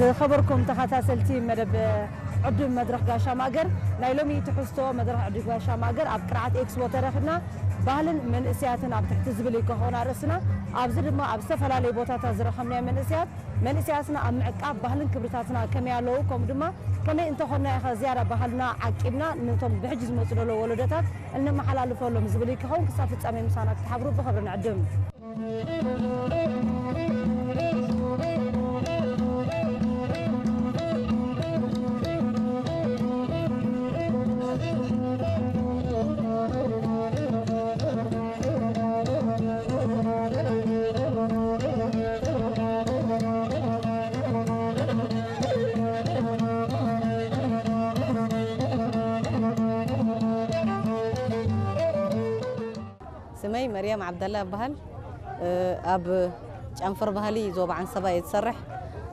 ዝኸበርኩም ተኸታተልቲ መደብ ዕዱም መድረኽ ጋሻ ማእገር፣ ናይ ሎሚ ትሕዝቶ መድረኽ ዕዱም ጋሻ ማእገር ኣብ ቅርዓት ኤክስፖ ተረኺብና፣ ባህልን መንእሰያትን ኣብ ትሕቲ ዝብል እዩ ክኸውን ኣርእስና። ኣብዚ ድማ ኣብ ዝተፈላለዩ ቦታታት ዝረኸብናዮ መንእሰያት፣ መንእሰያትና ኣብ ምዕቃብ ባህልን ክብርታትና ከመይ ኣለዉ፣ ከምኡ ድማ ከመይ እንተኾንና ኢኻ ዝያዳ ባህልና ዓቂብና ነቶም ብሕጂ ዝመጹ ዘለዉ ወለዶታት እነመሓላልፈሎም ዝብል እዩ ክኸውን። ክሳብ ፍጻሜ ምሳና ክትሓብሩ ብኽብሪ ንዕድም። ስመይ መርያም ዓብደላ እበሃል። ኣብ ጨንፈር ባህሊ ዞባ ዓንሰባ እየ ዝሰርሕ።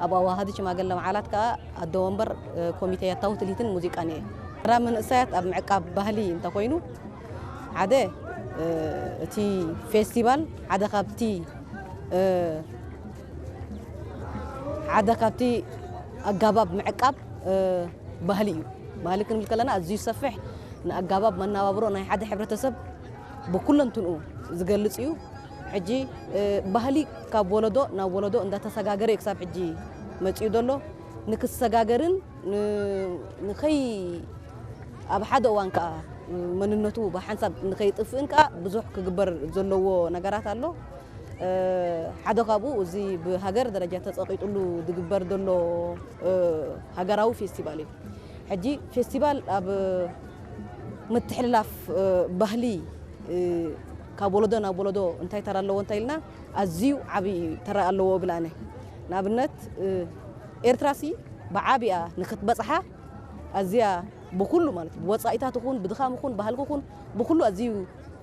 ኣብ ኣዋሃዲ ሽማግለ መዓላት ከኣ ኣደ ወንበር ኮሚቴ ያታዊ ትልሂትን ሙዚቃን እየ። ተራ መንእሰያት ኣብ ምዕቃብ ባህሊ እንተኾይኑ፣ ሓደ እቲ ፌስቲቫል ሓደ ካብቲ ሓደ ካብቲ ኣጋባብ ምዕቃብ ባህሊ እዩ። ባህሊ ክንብል ከለና ኣዝዩ ዝሰፍሕ፣ ንኣጋባብ መነባብሮ ናይ ሓደ ሕብረተሰብ ብኩለንትንኡ ዝገልጽ እዩ። ሕጂ ባህሊ ካብ ወለዶ ናብ ወለዶ እንዳተሰጋገረ እዩ ክሳብ ሕጂ መጺኡ ዘሎ። ንክሰጋገርን ን-፣ ንኸይ-፣ ኣብ ሓደ እዋን ከኣ መንነቱ ብሓንሳብ ንኸይጥፍእን ከኣ ብዙሕ ክግበር ዘለዎ ነገራት ኣሎ። ሓደ ካብኡ እዚ ብሃገር ደረጃ ተጸቒጥሉ ዝግበር ዘሎ ሃገራዊ ፌስቲቫል እዩ። ሕጂ ፌስቲቫል ኣብ ምትሕልላፍ ባህሊ ካብ ወለዶ ናብ ወለዶ እንታይ ተራ ኣለዎ እንታይ ኢልና፣ ኣዝዩ ዓብዪ ተራ ኣለዎ እብል ኣነ። ንኣብነት ኤርትራሲ ብዓቢኣ ንክትበጽሓ ኣዝያ ብኩሉ ማለት እዩ፣ ብወጻኢታት ይኹን ብድኻም ይኹን ባህልኪ ይኹን ብኩሉ ኣዝዩ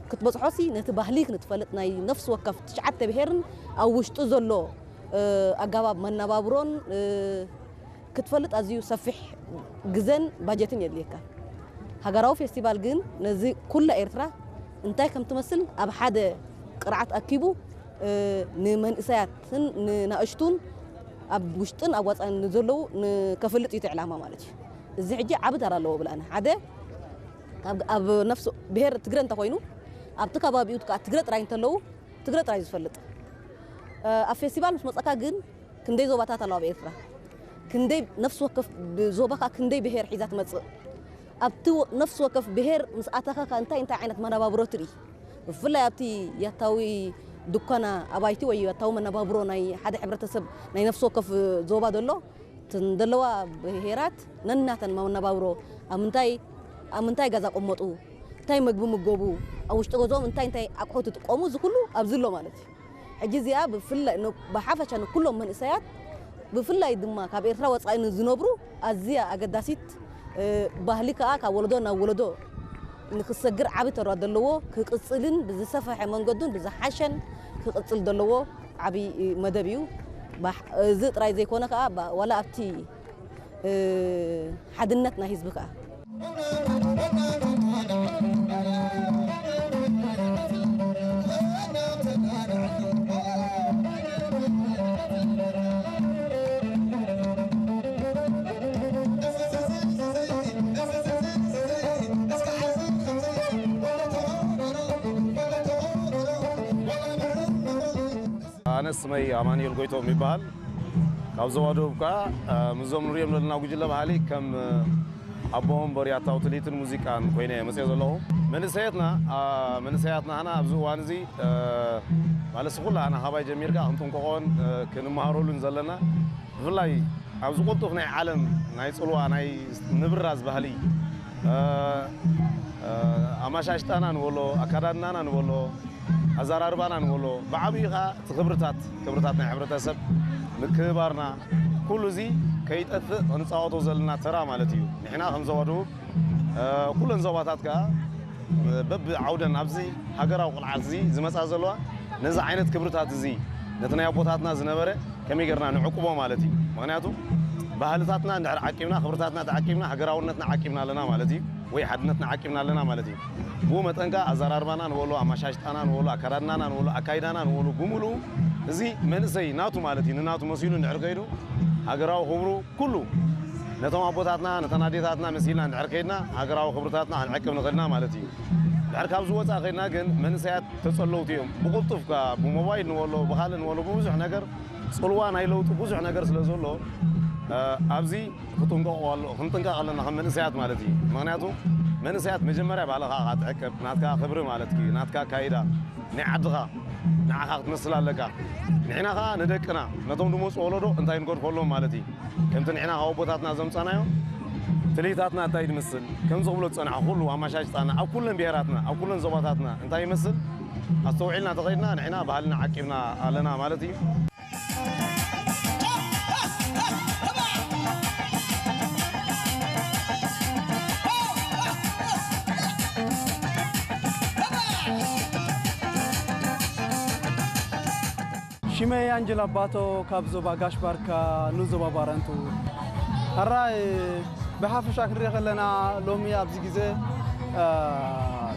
ክትበጽሖሲ ነቲ ባህሊ ክንትፈልጥ ናይ ነፍሲ ወከፍ ትሽዓተ ብሄርን ኣብ ውሽጡ ዘሎ ኣጋባብ መነባብሮን ክትፈልጥ ኣዝዩ ሰፊሕ ግዘን ባጀትን የድልየካ። ሃገራዊ ፌስቲቫል ግን ነዚ ኩላ ኤርትራ እንታይ ከም ትመስል ኣብ ሓደ ቅርዓት ኣኪቡ ንመንእሰያትን ንናእሽቱን ኣብ ውሽጥን ኣብ ወጻእን ንዘለዉ ንከፍልጥ እዩ እቲ ዕላማ ማለት እዩ። እዚ ሕጂ ዓቢ ተራ ኣለዎ ብላና ሓደ ኣብ ነፍሲ ብሄር ትግረ እንተኾይኑ ኣብቲ ከባቢኡ ከዓ ትግረ ጥራይ እንተለዉ ትግረ ጥራይ ዝፈልጥ ኣብ ፌስቲቫል ምስ መፀካ ግን ክንደይ ዞባታት ኣለዋ ኣብ ኤርትራ? ክንደይ ነፍሲ ወከፍ ብ-፣ ዞባ ከኣ ክንደይ ብሄር ሒዛ ትመጽእ? ኣብቲ ወ-፣ ነፍሲ ወከፍ ብሄር ምስ ኣተኻ ከኣ እንታይ እንታይ ዓይነት መነባብሮ ትርኢ? ብፍላይ ኣብቲ ያታዊ ድኳና ኣባይቲ ወይ ያታዊ መነባብሮ ናይ ሓደ ሕብረተሰብ ናይ ነፍሲ ወከፍ ዞባ ዘሎ፣ እተን ዘለዋ ብሄራት ነናተን መነባብሮ፣ ኣብ ምንታይ፣ ኣብ ምንታይ ገዛ ይቕመጡ፣ እንታይ መግቢ ይምገቡ፣ ኣብ ውሽጢ ገዝኦም እንታይ እንታይ ኣቑሑት ይጥቀሙ፣ እዚ ኩሉ ኣብዚ ኣሎ ማለት እዩ። ሕጂ እዚኣ ብፍላይ ን-፣ ብሓፈሻ ንኩሎም መንእሰያት ብፍላይ ድማ ካብ ኤርትራ ወጻኢ ንዝነብሩ ኣዝያ ኣገዳሲት፣ እ፣ ባህሊ ከኣ ካብ ወለዶ ናብ ወለዶ ንክሰግር ዓቢ ተራ ዘለዎ ክቕጽልን ብዝሰፈሐ መንገዱን ብዝሓሸን ክቕጽል ዘለዎ ዓቢ መደብ እዩ። ባሕ-፣ እዚ ጥራይ ዘይኮነ ከኣ ባ-፣ ዋላ ኣብቲ እ፣ ሓድነት ናይ ህዝቢ ከኣ። ኣነ ስመይ ኣማኑኤል ጎይቶም ይበሃል። ካብ ዞባ ደቡብ ከኣ፣ እ፣ ምስዞም ንሪኦም ዘለና ጉጅለ ባህሊ ከም፣ እ፣ ኣቦ ወንበር ያታዊ ትልሂትን ሙዚቃን ኮይነ እየ መፅየ ዘለኹ። መንእሰያትና፣ እ፣ መንእሰያትና ኸና ኣብዚ እዋን እዚ፣ እ፣ ማለት ኩላና ካባይ ጀሚርካ ክንጥንቀቖን፣ እ፣ ክንመሃረሉን ዘለና፣ ብፍላይ ኣብዚ ቅልጡፍ ናይ ዓለም ናይ ፅልዋ ናይ ምብራዝ ባህሊ፣ እ፣ እ፣ ኣመሻሽጣና ንበሎ፣ ኣከዳድናና ንበሎ፣ ኣዘራርባና ንበሎ፣ ብዓብዩ ኸዓ እቲ ክብርታት፣ ክብርታት ናይ ሕብረተሰብ ምክብባርና፣ ኩሉ እዚ ከይጠፍእ ክንፃወቶ ዘለና ተራ ማለት እዩ። ንሕና ከም ዞባ ደቡብ፣ እ፣ ኩለን ዞባታት ከኣ በብዓውደን ኣብዚ ሃገራዊ ቅልዓት እዚ ዝመፃ ዘለዋ ነዚ ዓይነት ክብርታት እዚ ነቲ ናይ ኣቦታትና ዝነበረ ከመይ ጌርና ንዕቅቦ ማለት እዩ። ምኽንያቱ ባህልታትና እንድሕር ዓቂብና፣ ክብርታትና ተዓቂብና፣ ሃገራውነትና ዓቂብና ኣለና ማለት እዩ። ወይ ሓድነትና ዓቂብና ኣለና ማለት እዩ። ብኡ መጠን ከኣ ኣዘራርባና ንበሎ፣ ኣመሻሽጣና ንበሎ፣ ኣከዳድናና ንበሎ፣ ኣካይዳና ንበሎ፣ ብምሉኡ እዚ መንእሰይ ናቱ ማለት እዩ። ንናቱ መሲሉ እንድሕር ከይዱ ሃገራዊ ክብሩ ኩሉ ነቶም ኣቦታትና፣ ነተን ኣዴታትና መሲልና እንድሕር ከይድና፣ ሃገራዊ ክብርታትና ክንዕቅብ ንኽእልና ማለት እዩ። ድሕር ካብዚ ወፃእ ከይድና ግን መንእሰያት ተጸለውቲ እዮም። ብቕልጡፍ ከኣ ብሞባይል ንበሎ፣ ብኻልእ ንበሎ፣ ብብዙሕ ነገር ጽልዋ ናይ ለውጢ ብዙሕ ነገር ስለ ዘሎ፣ እ፣ ኣብዚ ክጥንቀቑ ኣሎ-፣ ክንጥንቀቕ ኣለና ከም መንእሰያት ማለት እዩ። ምኽንያቱ መንእሰያት መጀመርያ ባዕልኻ ኢኻ ትዕቅብ፣ ናትካ ክብሪ ማለት እዩ፣ ናትካ ኣካይዳ፣ ናይ ዓድኻ ንዓኻ ክትመስል ኣለካ። ንሕና ኸኣ ንደቅና፣ ነቶም ዝመጹ ወለዶ እንታይ ንገድፈሎም ማለት እዩ። ከምቲ ንሕና ካብ ኣቦታትና ዘምጻናዮ፣ ትልሂታትና እንታይ ይመስል፣ ከምዚ ክብሎ ዝጸንሐ ኩሉ ኣመሻሽጣና፣ ኣብ ኩለን ብሄራትና፣ ኣብ ኩለን ዞባታትና እንታይ ይመስል፣ ኣስተውዒልና ተኸይድና፣ ንሕና ባህልና ዓቂብና ኣለና ማለት እዩ። ሽመይ ኣንጀል ኣባቶ ካብ ዞባ ጋሽ ባርካ ንዞባ ባረንቱ። ሕራይ ብሓፈሻ ክንሪኦ ከለና ሎሚ ኣብዚ ግዜ፣ እ፣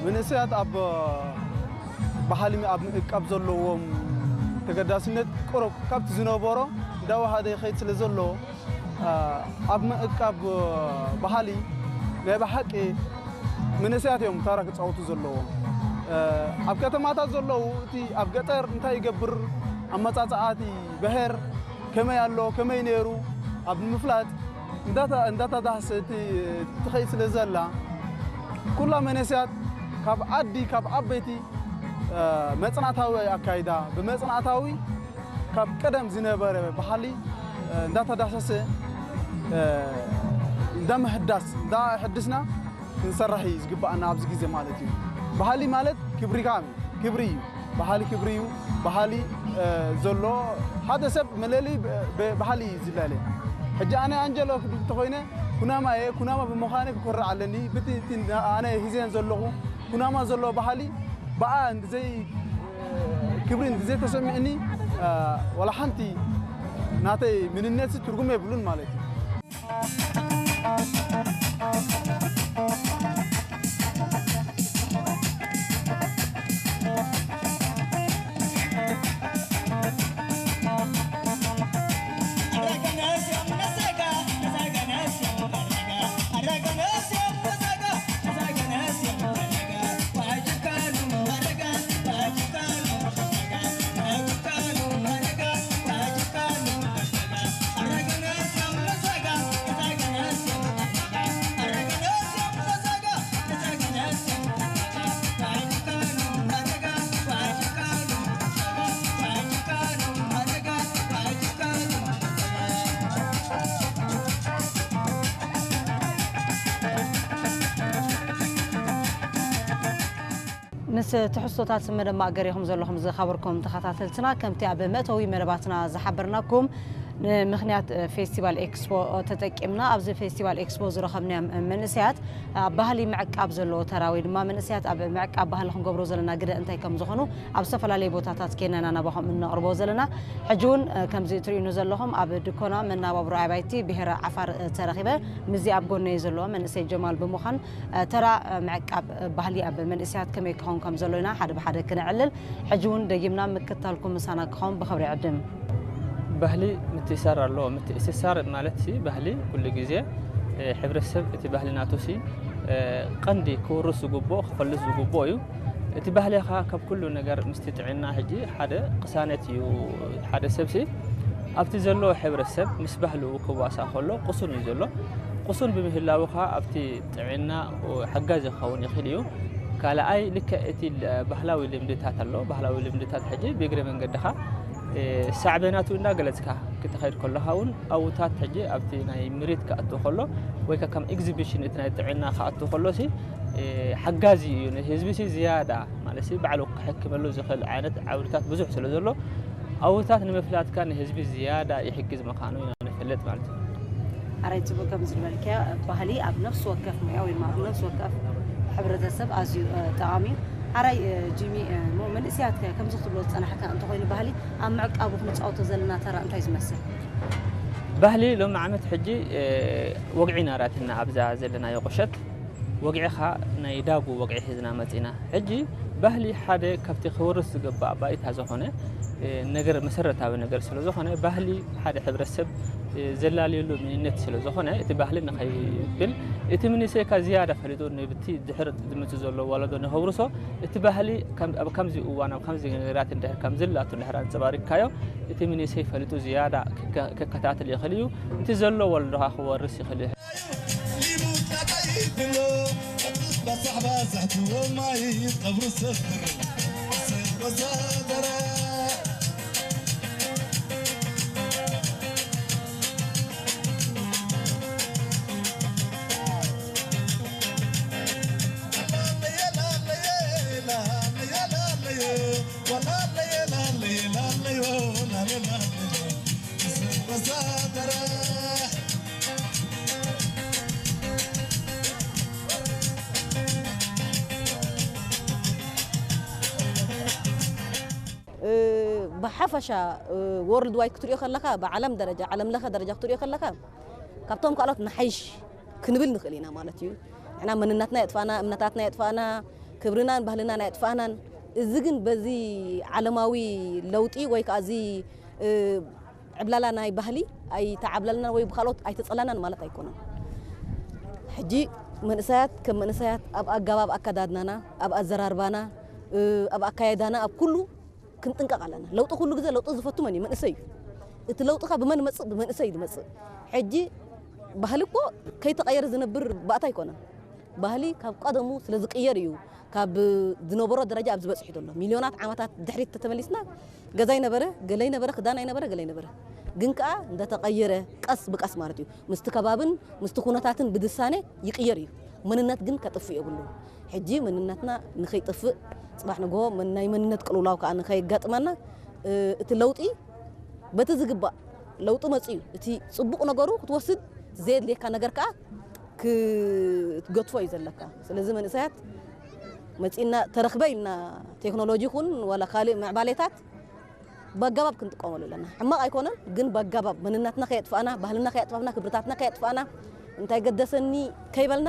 መንእሰያት ኣብ ባህሊ ኣብ ምእቃብ ዘለዎም ተገዳስነት ቁሩብ ካብቲ ዝነበሮ እንዳወሃደ ይኸይድ ስለ ዘሎ፣ ኣብ ምእቃብ ባህሊ ናይ ብሓቂ መንእሰያት እዮም ታራ ክጻወቱ ዘለዎም። ኣብ ከተማታት ዘለዉ እቲ ኣብ ገጠር እንታይ ይገብር፣ ኣመጻጽኣ እቲ ብሄር ከመይ ኣሎ፣ ከመይ ነይሩ ኣብ ምፍላጥ እንዳተ-፣ እንዳተዳህሰ እቲ ትኸይድ ስለ ዘላ፣ ኩላ መንእሰያት ካብ ዓዲ፣ ካብ ዓበይቲ መጽናዕታዊ ኣካይዳ፣ ብመጽናዕታዊ ካብ ቀደም ዝነበረ ባህሊ፣ እ፣ እንዳተዳሰሰ፣ እ፣ እንዳምህዳስ፣ እንዳሕድስና ክንሰርሕ እዩ ዝግባኣና ኣብዚ ግዜ ማለት እዩ። ባህሊ ማለት ክብሪ ከኣ ክብሪ እዩ። ባህሊ ክብሪ እዩ። ባህሊ፣ እ፣ ዘሎ ሓደ ሰብ መለለዪ ብ-፣ ብ-፣ ባህሊ እዩ ዝለለ። ሕጂ ኣነ ኣንጀሎ ክብል እንተኾይነ ኩናማ እየ፣ ኩናማ ብምዃነ ክኮርዕ ኣለኒ። ብቲ፣ እቲ ኣነ ሂዘን ዘለኹ ኩናማ ዘሎ ባህሊ ብኣ እንድዘይ ክብሪ እንድዘይ ተሰሚዕኒ፣ እ፣ ዋላ ሓንቲ ናተይ ምንነት ትርጉም የብሉን ማለት እዩ። ምስ ትሕዝቶታት መደብ ማእገር ኢኹም ዘለኹም ዝኸበርኩም ተኸታተልትና። ከምቲ ኣብ መእተዊ መደባትና ዝሓበርናኩም፣ ንምኽንያት ፌስቲቫል ኤክስፖ ተጠቂምና ኣብዚ ፌስቲቫል ኤክስፖ ዝረኸብናዮም መንእሰያት ኣብ ባህሊ ምዕቃብ ዘለዎ ተራ ወይ ድማ መንእሰያት ኣብ ምዕቃብ ባህሊ ክንገብሮ ዘለና ግደ እንታይ ከም ዝኾኑ ኣብ ዝተፈላለዩ ቦታታት ኬንና ናባኹም እነቕርቦ ዘለና። ሕጂ እውን፣ እ፣ ከምዚ እትርእዩኒ ዘለኹም ኣብ ድኮና መናባብሮ ኣባይቲ ብሄረ ዓፋር፣ እ፣ ተረኺበ ምስዚ ኣብ ጎነይ ዘለዎ መንእሰይ ጀማል ብምዃን፣ እ፣ ተራ፣ እ፣ ምዕቃብ፣ እ፣ ባህሊ ኣብ መንእሰያት ከመይ ክኸውን ከም ዘሎ ኢና ሓደ ብሓደ ክነዕልል። ሕጂ እውን ደጊምና ምክታልኩም ምሳና ክኸውን ብኽብሪ ይዕድም። ባህሊ ምትእስሳር ኣለዎ። ምትእስሳር ማለት ሲ ባህሊ ኩሉ ግዜ፣ እ፣ ሕብረተሰብ እቲ ባህሊ ናቱ ሲ፣ እ፣ ቀንዲ ክውርስ ዝግብኦ፣ ክፈልጥ ዝግብኦ እዩ። እቲ ባህሊ ኸኣ ካብ ኩሉ ነገር ምስቲ ጥዕና ሕጂ ሓደ ቅሳነት እዩ። ሓደ ሰብ ሲ ኣብቲ ዘሎ ሕብረተሰብ ምስ ባህሉ ክዋሳእ ከሎ ቅሱን እዩ ዘሎ። ቅሱን ብምህላዉ ኸኣ ኣብቲ ጥዕና ሓጋዚ ክኸውን ይኽእል እዩ። ካልኣይ ልክዕ እቲ ል-፣ ባህላዊ ልምድታት ኣሎ። ባህላዊ ልምድታት ሕጂ ብእግሪ መንገድኻ፣ እ፣ ሳዕቤናቱ እንዳገለጽካ ክትኸይድ ከለኻ እውን ኣብታት ሕጂ ኣብቲ ናይ ምርኢት ክኣቱ ከሎ ወይ ከ ከም ኤግዚቢሽን እቲ ናይ ጥዕና ክኣቱ ከሎ ሲ፣ እ፣ ሓጋዚ እዩ። ንህዝቢ ሲ ዝያዳ ማለት ሲ ባዕሉ ክሕክመሉ ዝኽእል ዓይነት ዓውድታት ብዙሕ ስለ ዘሎ ኣብታት ንምፍላጥካ ንህዝቢ ዝያዳ ይሕግዝ ምዃኑ ኢና ንፈልጥ ማለት እዩ። ኣራይ ጽቡቅ ከም ዝበልክያ ባህሊ ኣብ ነፍሲ ወከፍ ሞያ ወይ ድማ ኣብ ነፍሲ ወከፍ ሕብረተሰብ ኣዝዩ፣ እ፣ ጠቓሚ እዩ። ኣራይ፣ እ፣ ጂሚ፣ እ፣ እሞ መንእሰያት ከ ከምዚ ክትብሎ ዝጸናሕካ እንተኾይኑ ባህሊ ኣብ ምዕቃቡ ክንጻወቶ ዘለና ተራ እንታይ ዝመስል? ባህሊ ሎሚ ዓመት ሕጂ፣ እ፣ ወግዒ ናራትና ኣብዛ ዘለናዮ ቁሸት ወግዒኻ ናይ ዳጉ ወግዒ ሒዝና መጺና። ሕጂ ባህሊ ሓደ ካብቲ ክወርስ ዝግባእ ባይታ ዝኾነ፣ እ፣ ነገር መሰረታዊ ነገር ስለ ዝኾነ፣ ባህሊ ሓደ ሕብረተሰብ፣ እ፣ ዘላለየሉ መንነት ስለ ዝኾነ፣ እቲ ባህሊ ንኸይብል፣ እቲ መንእሰይካ ዝያዳ ፈሊጡ ንብቲ ድሕሪ ዝመጽእ ዘሎ ወለዶ ንኸውርሶ፣ እቲ ባህሊ ከም፣ ኣብ ከምዚ እዋን፣ ኣብ ከምዚ ነገራት እንድሕር ከም ዝላቱ እንድሕር ኣንጸባሪቕካዮ፣ እቲ መንእሰይ ፈሊጡ ዝያዳ ክከ-፣ ክከታተል ይኽእል እዩ። እቲ ዘሎ ወለዶኻ ክወርስ ይኽእል እዩ። እ፣ ብሓፈሻ፣ እ፣ ወርልድ ዋይድ ክትሪኦ ከለኻ፣ ብዓለም ደረጃ፣ ዓለም ለኸ ደረጃ ክትሪኦ ከለኻ፣ ካብቶም ካልኦት ንሓይሽ ክንብል ንኽእል ኢና ማለት እዩ። ንሕና መንነትና የጥፋእና፣ እምነታትና የጥፋእና፣ ክብርናን ባህልናን ኣየጥፋእናን። እዚ ግን በዚ ዓለማዊ ለውጢ ወይ ከዓ እዚ፣ እ፣ ዕብላላ ናይ ባህሊ ኣይተዓብለልናን ወይ ብካልኦት ኣይተጸላናን ማለት ኣይኮነን። ሕጂ መንእሰያት ከም መንእሰያት ኣብ ኣገባብ ኣከዳድናና፣ ኣብ ኣዘራርባና፣ እ፣ ኣብ ኣካያይዳና፣ ኣብ ኩሉ ክንጥንቀቕ ኣለና። ለውጢ ኩሉ ግዜ ለውጢ ዝፈቱ መን እዩ? መንእሰይ እዩ። እቲ ለውጢ ከ ብመን መጽእ? ብመንእሰይ እዩ ዝመጽእ። ሕጂ ባህሊ እኮ ከይተቐየረ ዝነብር ባእታ ኣይኮነን። ባህሊ ካብ ቀደሙ ስለ ዝቅየር እዩ ካብ ዝነበሮ ደረጃ ኣብዚ በጺሑ ዘሎ። ሚልዮናት ዓመታት ድሕሪት ተተመሊስና፣ ገዛ ኣይነበረ፣ ገለ ኣይነበረ፣ ክዳን ኣይነበረ፣ ገለ ኣይነበረ። ግን ከኣ እንዳተቐየረ ቀስ ብቀስ ማለት እዩ። ምስቲ ከባብን ምስቲ ኩነታትን ብድሳኔ ይቅየር እዩ። መንነት ግን ከጥፍእ የብሉን። ሕጂ መንነትና ንኸይጠፍእ፣ ጽባሕ ንግሆ መን-፣ ናይ መንነት ቅልውላው ከኣ ንኸየጋጥመና፣ እ፣ እቲ ለውጢ በቲ ዝግባእ ለውጢ መጽኡ እዩ። እቲ ጽቡቕ ነገሩ ክትወስድ፣ ዘየድልየካ ነገር ከኣ ክትገድፎ እዩ ዘለካ። ስለዚ መንእሰያት መጺእና ተረኽበ ኢልና ቴክኖሎጂ ይኹን ዋላ ካልእ ምዕባሌታት ብኣገባብ ክንጥቀመሉ ኣለና። ሕማቕ ኣይኮነን፣ ግን ብኣገባብ መንነትና ከየጥፋእና፣ ባህልና ከየጥፋእና፣ ክብርታትና ከየጥፋእና፣ እንታይ ገደሰኒ ከይበልና፣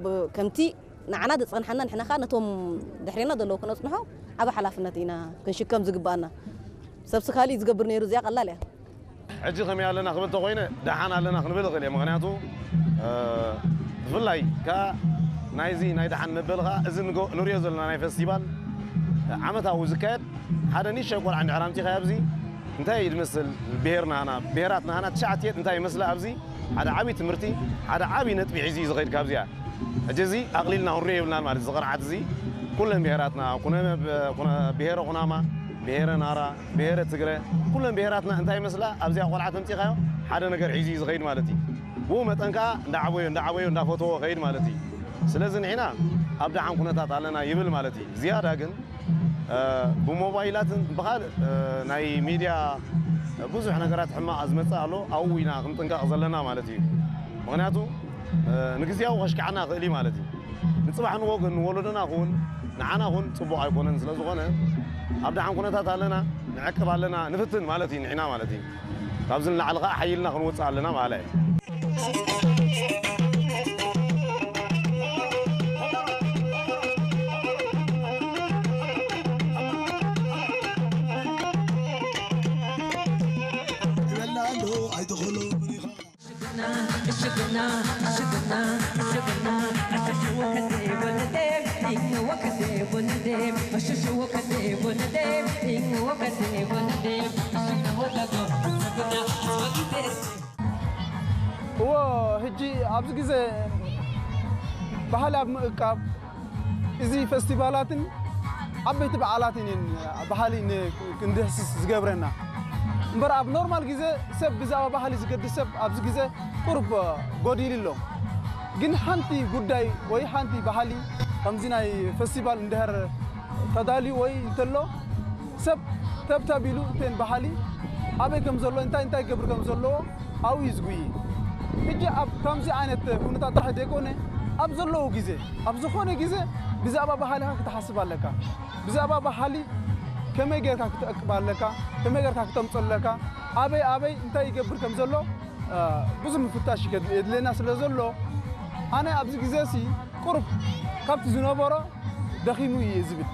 ብ-፣ ከምቲ ንዓና ዝጸንሓና ንሕና ከኣ ነቶም ድሕሬና ዘለዉ ክነጽንሖ ዓቢ ሓላፍነት ኢና ክንሽከም ዝግባኣና። ሰብሲ ካሊእ ዝገብር ነይሩ፣ እዚኣ ቀላል እያ። ሕጂ ከመይ ኣለና ክብል ተኾይነ፣ ደሓን ኣለና ክንብል እኽእል እየ። ምኽንያቱ፣ እ፣ ብፍላይ ከኣ ናይዚ ናይ ደሓን መበል ከኣ እዚ ንጎ-፣ ንሪኦ ዘለና ናይ ፈስቲቫል ዓመታዊ ዝካየድ፣ ሓደ ንእሽተይ ቆልዓ እንድሕር ኣምጺኻዮ ኣብዚ እንታይ እዩ ዝመስል ብሄርና፣ ብሄራትና፣ ትሽዓተ እንታይ ይመስላ ኣብዚ ሓደ ዓቢ ትምህርቲ፣ ሓደ ዓቢ ነጥቢ ሒዙ እዩ ዝኸይድ ካብዚኣ። ሕጂ እዚ ኣቕሊልና ክንሪኦ የብልናን ማለት እዚ ቅርዓት እዚ ኩለን ብሄራትና፣ ኩነ፣ ኩነ ብሄረ ኩናማ፣ ብሄረ ናራ፣ ብሄረ ትግረ፣ ኩለን ብሄራትና እንታይ ይመስላ ኣብዚኣ ቆልዓ ተምጺኻዮ ሓደ ነገር ሒዙ እዩ ዝኸይድ ማለት እዩ። ብኡ መጠን ከኣ እንዳዓበዮ፣ እንዳዓበዮ፣ እንዳፈተዎ ኸይድ ማለት እዩ። ስለዚ ንሕና ኣብ ደሓን ኩነታት ኣለና ይብል ማለት እዩ። ዝያዳ ግን እ፣ ብሞባይላትን ብኻልእ፣ እ፣ ናይ ሚድያ ብዙሕ ነገራት ሕማቕ ዝመጽእ ኣሎ። ኣብኡ ኢና ክንጥንቀቕ ዘለና ማለት እዩ። ምኽንያቱ፣ እ፣ ንግዜያዊ ከሽክዓና ይኽእል እዩ ማለት እዩ። ንጽባሕ ንግሆ ግን ንወለዶና ኹን ንዓና ኹን ጽቡቕ ኣይኮነን። ስለ ዝኾነ ኣብ ደሓን ኩነታት ኣለና፣ ንዕቅብ ኣለና፣ ንፍትን ማለት እዩ ንሕና ማለት እዩ። ካብዚ ንላዕሊ ኸዓ ሓይልና ክንወጽእ ኣለና ማለት እዩ። እዎ፣ ሕጂ ኣብዚ ግዜ ባህሊ ኣብ ምእካብ፣ እዚ ፈስቲቫላትን ዓበይቲ በዓላትን እየን ባህሊ ን-፣ ክንድህስስ ዝገብረና። እምበር ኣብ ኖርማል ግዜ ሰብ ብዛዕባ ባህሊ ዝገድስ ሰብ ኣብዚ ግዜ ቁሩብ ጎዲሉ ኣሎ። ግን ሓንቲ ጉዳይ ወይ ሓንቲ ባህሊ ከምዚ ናይ ፈስቲቫል እንድሕር ተዳልዩ ወይ እንተሎ ሰብ ተብተብ ኢሉ እተን ባህሊ ኣበይ ከም ዘሎ እንታይ እንታይ ክገብር ከም ዘለዎ ኣብኡ እዩ ዝጉይ። ሕጂ ኣብ ከምዚ ዓይነት ኩነታት ጥራሕ ዘይኮነ ኣብ ዘለዉ ግዜ ኣብ ዝኾነ ግዜ ብዛዕባ ባህልኻ ክትሓስብ ኣለካ። ብዛዕባ ባህሊ ከመይ ጌርካ ክትዕቅብ ኣለካ፣ ከመይ ጌርካ ክተምጽእ ኣለካ፣ ኣበይ ኣበይ እንታይ ይገብር ከም ዘሎ ብዙ ምፍታሽ የድልየና ስለ ዘሎ ኣነ ኣብዚ ግዜ ሲ ቁሩብ ካብቲ ዝነበሮ ደኺሙ እዩ ዝብል።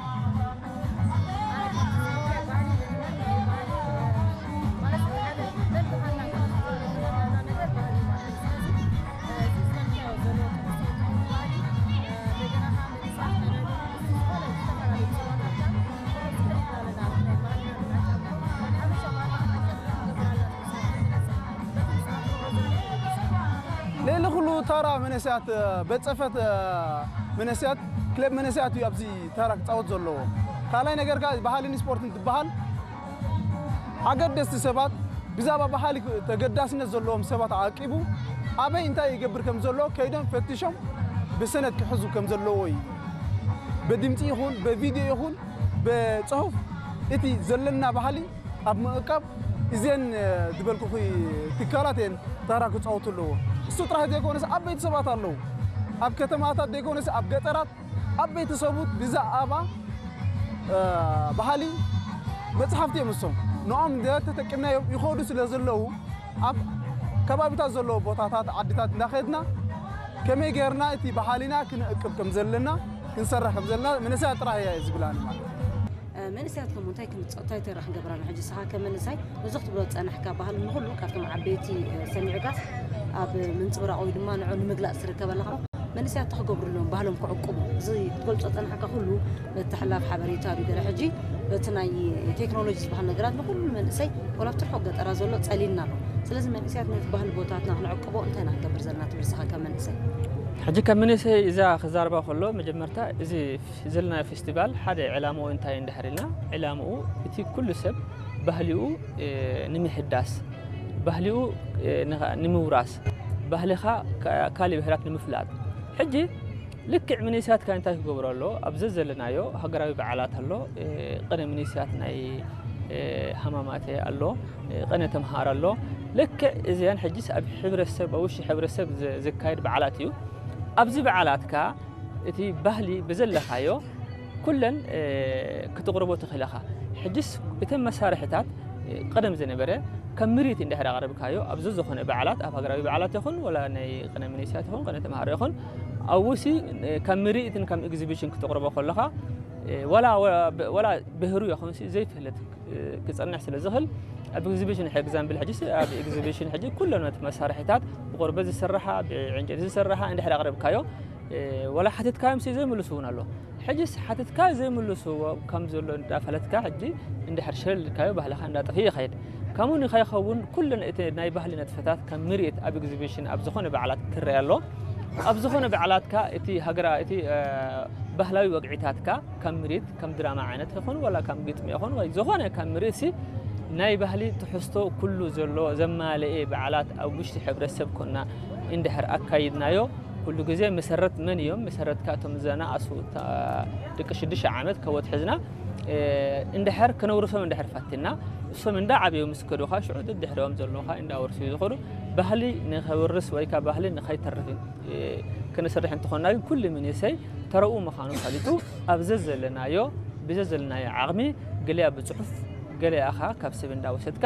ልዕሊ ኩሉ ታራ መንእሰያት፣ ቤት ጽሕፈት መንእሰያት፣ ክለብ መንእሰያት እዩ ኣብዚ ታራ ክጻወት ዘለዎ። ካልኣይ ነገር ከኣ ባህልን ስፖርትን ትበሃል ኣገደስቲ ሰባት ብዛዕባ ባህሊ ተገዳስነት ዘለዎም ሰባት ኣቂቡ ኣበይ እንታይ ይገብር ከም ዘሎ ከይዶም ፈቲሾም ብሰነድ ክሕዙ ከም ዘለዎ እዩ። ብድምፂ ይኹን ብቪድዮ ይኹን ብፅሑፍ እቲ ዘለና ባህሊ ኣብ ምእካብ እዘን ዝበልኩኺ ትካላት እየን ታራ ክፃወቱ ኣለዎ። እሱ ጥራሕ ዘይኮነስ ዓበይቲ ሰባት ኣለዉ። ኣብ ከተማታት ዘይኮነስ ኣብ ገጠራት ዓበይቲ ሰቡት ብዛዕባ ባህሊ መፅሓፍቲ እዮም እሶም ንኦም ተጠቂምናዮም ይኸዱ ስለ ዘለዉ ኣብ ከባቢታት ዘለዎ ቦታታት ዓድታት እንዳኸድና ከመይ ገይርና እቲ ባህሊና ክንእቅብ ከም ዘለና ክንሰርሕ ከም ዘለና መንእሰያት ጥራሕ እያ ዝብላኒ ማለት እዩ። መንእሰያት ከም እንታይ ክንፀ እንታይ ተራ ክንገብራ ሕጂ ስኻ ከም መንእሰይ ብዙሕ ትብሎ ዝፀናሕካ ባህሊ ንኩሉ ካብቶም ዓበይቲ ሰሚዕካ ኣብ ምንፅብራቕ ወይ ድማ ንዑ ንምግላፅ ትርከብ ኣለኻ። መንእሰያት ተክገብሩ ኣለዎም ባህሎም ክዕቁቡ እዚ ክትገልፆ ዝፀናሕካ ኩሉ ምትሕላፍ ሓበሬታ ድዩ ገለ ሕጂ በቲ ናይ ቴክኖሎጂ ዝበሃል ነገራት ንኩሉ መንእሰይ ወላ ኣብቲ ርሑቕ ገጠራ ዘሎ ፀሊልና ኣሎ። ስለዚ መንእሰያት ነቲ ባህሊ ቦታትና ክንዕቅቦ እንታይ ኢና ክንገብር ዘለና ትብል ስኻ ከም መንእሰይ? ሕጂ ከም መንእሰይ እዛ ክዛረባ ከሎ መጀመርታ እዚ ዘለና ፌስቲቫል ሓደ ዕላምኡ እንታይ እንድሕር ኢልና ዕላምኡ እቲ ኩሉ ሰብ ባህሊኡ ንምሕዳስ ባህሊኡ ንምውራስ ባህልኻ ካልእ ብሄራት ንምፍላጥ ሕጂ ልክዕ መንእሰያትካ እንታይ ክገብሩ ኣሎ ኣብ ዘዘለናዮ ሃገራዊ በዓላት ኣሎ ቅነ መንእሰያት ናይ ሃማማተ ኣሎ ቅነ ተምሃር ኣሎ ልክዕ እዚኣን ሕጂስ ኣብ ሕብረተሰብ ኣብ ውሽጢ ሕብረተሰብ ዝካየድ በዓላት እዩ ኣብዚ በዓላትካ እቲ ባህሊ ብዘለኻዮ ኩለን ክትቕርቦ ትኽእል ኢኻ። ሕጅስ እተን መሳርሕታት ቀደም ዝነበረ ከም ምርኢት እንድሕር ኣቕረብካዮ ኣብ ዘዝኾነ በዓላት ኣብ ሃገራዊ በዓላት ይኹን ወላ ናይ ቅነ መንእሰያት ይኹን ቅነ ተምሃሮ ይኹን ኣብኡ ሲ ከም ምርኢትን ከም ኤግዚቢሽን ክተቕርቦ ከለኻ ወላ ብህሩ ይኹን ሲ ዘይፍለጥ ክጸንሕ ስለ ዝኽእል ኣብ ኤግዚቢሽን ሕጂ ኤግዛምፕል ሕጂ ኣብ ኤግዚቢሽን ሕጂ ኩለን መሳርሒታት ብቆርበት ዝስርሓ ብዕንጨይቲ ዝስርሓ እንድሕር ኣቕረብካዮ ወላ ሓቲትካዮም ሲ ዘይምልሱ እውን ኣሎ ሕጂስ ሓቲትካ ዘይምልስዎ ከም ዘሎ እንዳፈለጥካ ሕጂ እንድሕር ሸለል ኢልካዮ ባህልኻ እንዳጠፍእ ይኸይድ ከምኡ ንኸይኸውን ኩለን እቲ ናይ ባህሊ ነጥፈታት ከም ምርኢት ኣብ ኤግዚቢሽን ኣብ ዝኾነ በዓላት ክረአ ኣሎ ኣብ ዝኾነ በዓላትካ እቲ ሃገራ እቲ ባህላዊ ወግዒታትካ ከም ምርኢት ከም ድራማ ዓይነት ይኹን ወላ ከም ግጥሚ ይኹን ወይ ዝኾነ ከም ምርኢት ሲ ናይ ባህሊ ትሕዝቶ ኩሉ ዘሎ ዘማለኤ በዓላት ኣብ ውሽጢ ሕብረተሰብ ኮና እንድሕር ኣካይድናዮ ኩሉ ግዜ መሰረት መን እዮም መሰረትካ እቶም ዝናኣሱ ደቂ ሽዱሽተ ዓመት ከወት ሕዝና እንድሕር ክነውርሶም እንድሕር ፈትና እሶም እንዳ ዓብዮም ምስ ከዱኻ ሽዑ ድሕሪኦም ዘለኻ እንዳወርሱ ዝኸዱ ባህሊ ንኸውርስ ወይ ካብ ባህሊ ንኸይተርፍ ክንሰርሕ እንተኾና ግን ኩሉ መንእሰይ ተረኡ ምዃኑ ፈሊጡ ኣብ ዘዘለናዮ ብዘዘለናዮ ዓቕሚ ገሊኣ ብፅሑፍ ገሊኣኻ ካብ ሰብ እንዳወሰድካ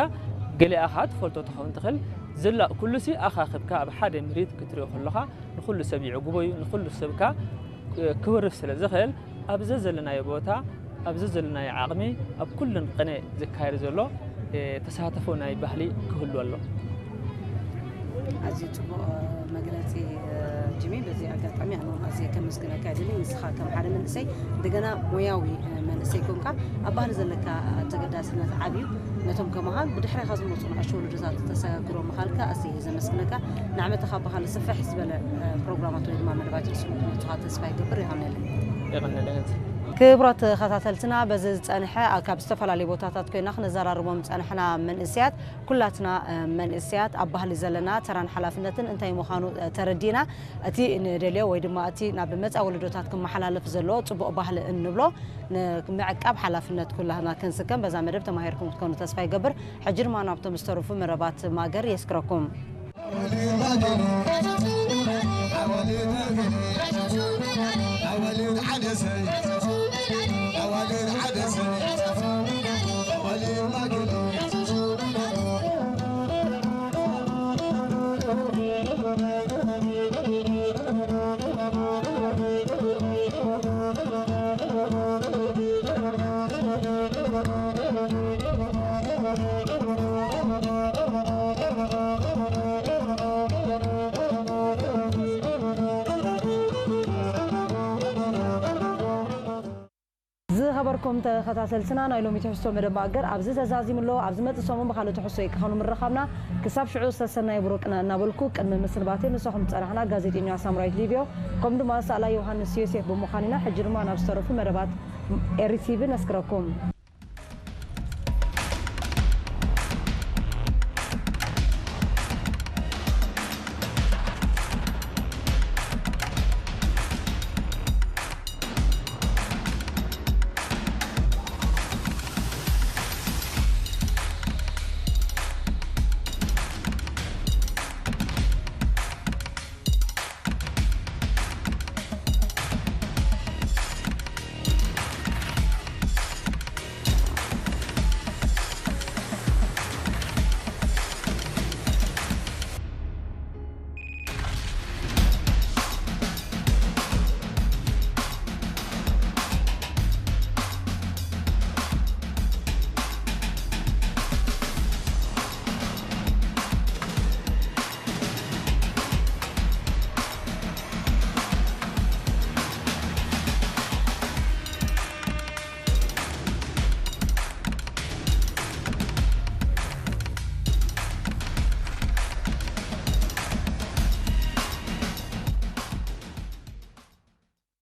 ገሊኣኻ ትፈልጦ ትኸውን ትኽእል ዝላእ ኩሉሲ ኣኻኽብካ ኣብ ሓደ ምሪት ክትሪኦ ከለኻ ንኹሉ ሰብ ይዕጉቦ እዩ ንኹሉ ሰብካ ክወርስ ስለ ዝኽእል ኣብ ዘዘለናዮ ቦታ ኣብ ዘዘለናዮ ዓቕሚ ኣብ ኩለን ቅነ ዝካየድ ዘሎ ተሳተፎ ናይ ባህሊ ክህሉ ኣሎ። ኣዝዩ ፅቡቕ መግለፂ ጅሚ። በዚ ኣጋጣሚ ኣነ እውን ኣዝየ ከመስግነካ ይደሊ። ንስኻ ከም ሓደ መንእሰይ እንደገና ሞያዊ መንእሰይ ኮንካ ኣብ ባህሊ ዘለካ ተገዳስነት ዓብዩ ነቶም ከማኻን ብድሕሬኻ ዝመፁ ንኣሽቱ ወለዶታት ተሰጋግሮ ምኻልካ ኣዝየ እየ ዘመስግነካ። ንዓመትኻ ብኻልእ ስፍሕ ዝበለ ፕሮግራማት ወይ ድማ መደባት ርእሱ ንክመፁኻ ተስፋ ይገብር። የቐንየለይ። የቐንየለይ። ክቡራት ተኸታተልትና በዚ ዝፀንሐ ካብ ዝተፈላለዩ ቦታታት ኮይና ክነዘራርቦም ዝፀናሕና መንእሰያት ኩላትና መንእሰያት ኣብ ባህሊ ዘለና ተራን ሓላፍነትን እንታይ ምዃኑ ተረዲና እቲ ንደልዮ ወይ ድማ እቲ ናብ መፃ ወለዶታት ክመሓላለፍ ዘለዎ ፅቡቕ ባህሊ እንብሎ ንምዕቃብ ሓላፍነት ኩላና ክንስከም በዛ መደብ ተማሂርኩም ክትኮኑ ተስፋ ይገብር። ሕጂ ድማ ናብቶም ዝተረፉ መረባት ማገር የስክረኩም። ዝኸበርኩም ተኸታተልትና፣ ናይ ሎሚ ትሕዝቶ መደብ ማእገር ኣብዚ ተዛዚሙ ኣሎ። ኣብ ዝመጽእ ሰሙን ብኻልእ ትሕዝቶ እዩ ክኸውን ምርኻብና። ክሳብ ሽዑ ሰሰናይ ብሩቅና እናበልኩ፣ ቅድሚ ምስንባተይ ምሳኹም ዝጸናሕና ጋዜጠኛ ሳምራዊት ሊብዮ፣ ከምኡ ድማ ሳላ ዮሃንስ ዮሴፍ ብምዃን ኢና። ሕጂ ድማ ናብ ዝተረፉ መደባት ኤሪ ቲቪ ነስክረኩም።